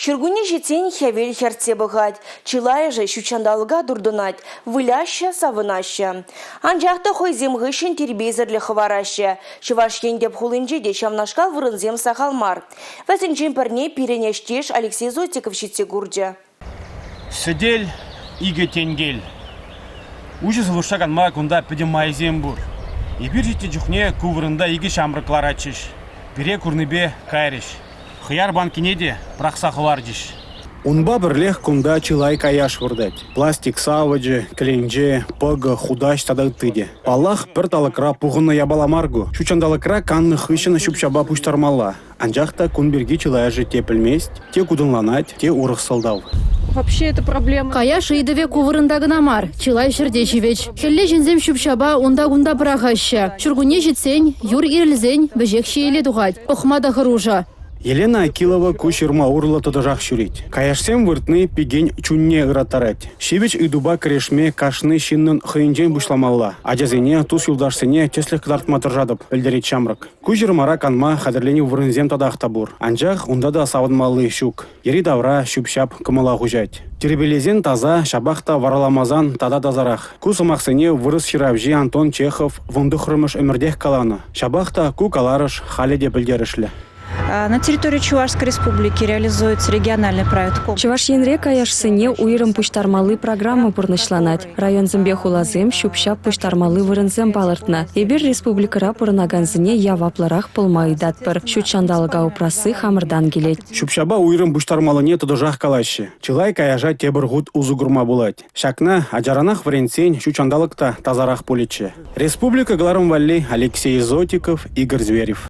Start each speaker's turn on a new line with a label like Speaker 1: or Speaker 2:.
Speaker 1: Ҫуркунне ҫитсен хӗвел хӗртсе пӑхать. Чылайӑшӗ ҫутҫанталӑка туртӑнать, выляҫҫӗ, савӑнаҫҫӗ. Анчах та хӑйсем хыҫҫӑн тирпейсӗрлӗх хӑвараҫҫӗ. Чӑваш Ен тӗп хулинче те ҫавнашкал вырӑнсем сахал мар. Вӗсенчен пӗрне пирӗн ӗҫтеш Алексей Зотиков ҫитсе курчӗ.
Speaker 2: Сӗтел икӗ тенкел. Уҫӑ сывлӑшра канма кунта пӗтӗм майсем пур. Эпир ҫитнӗ чухне ку вырӑнта икӗ ҫамрӑк ларатчӗҫ. Пире курнипе кайрӗҫ. Хӑяр банкине те пӑрахса хӑварчӗҫ.
Speaker 3: Унпа пӗрлех кунта чылай каяш выртать. Пластик савӑчӗ, кӗленче, пӑкӑ, хутаҫ тата ытти те. Паллах, пӗр талӑкра пухӑннӑ япала мар ку. Ҫут ҫанталӑкра каннӑ хыҫҫӑн ҫӳп-ҫапа пуҫтармалла. Анчах та кун пирки чылайӑшӗ те пӗлмест, те кутӑнланать, те урӑх сӑлтав.
Speaker 4: Вообще это проблема.
Speaker 5: Каяш ыйтӑвӗ ку вырӑнта кӑна мар, чылай ҫӗрте ҫивӗч. Хӗлле ҫынсем ҫӳп-ҫапа унта-кунта пӑрахаҫҫӗ. Ҫуркунне ҫитсен, юр ирӗлсен вӗҫех ҫиеле тухать. Пӑхма та хӑрушӑ.
Speaker 3: Елена Акилова ку ҫырма урлӑ тӑтӑшах ҫӳрет. Каяшсем выртни пикен чунне ыраттарать. Ҫивӗч ыйтупа кӗрешме кашни ҫыннӑн хӑйӗнчен пуҫламалла. Ачасене, тус-юлташсене тӗслӗх кӑтартма тӑрӑшатӑп, пӗлтерет ҫамрӑк. Ку ҫырмара канма хатӗрленӗ вырӑнсем татах та пур. Анчах унта та савӑнмалли ҫук. Йӗри-тавра ҫӳп-ҫап кӑмӑла хуҫать. Тирпейлесен таса, ҫапах та вараламасан тата тасарах. Ку сӑмахсене вырӑс ҫыравҫи Антон Чехов 19-мӗш ӗмӗртех каланӑ. Ҫапах та ку каларӑш халӗ те пӗлтерӗшлӗ.
Speaker 6: На территории Чувашской Республики реализуется региональный проект.
Speaker 7: Чӑваш Енре каяшсене уйрӑм пуҫтармалли программа пурнӑҫланать. Районсемпе хуласем ҫӳп-ҫап пуҫтармалли вырӑнсем палӑртнӑ. Эпир республикӑра пурӑнакансене яваплӑрах пулма ыйтатпӑр. Ҫут ҫанталӑка упрасси хамӑртан килет.
Speaker 3: Ҫӳп-ҫапа уйрӑм пуҫтармаллине тӑтӑшах калаҫҫӗ. Чылай каяша тепӗр хут усӑ курма пулать. Ҫакна ачаранах вӗрентсен ҫут ҫанталӑк та тасарах пулӗччӗ. Республика кӑларӑм валли Алексей Зотиков, Игорь Зверев.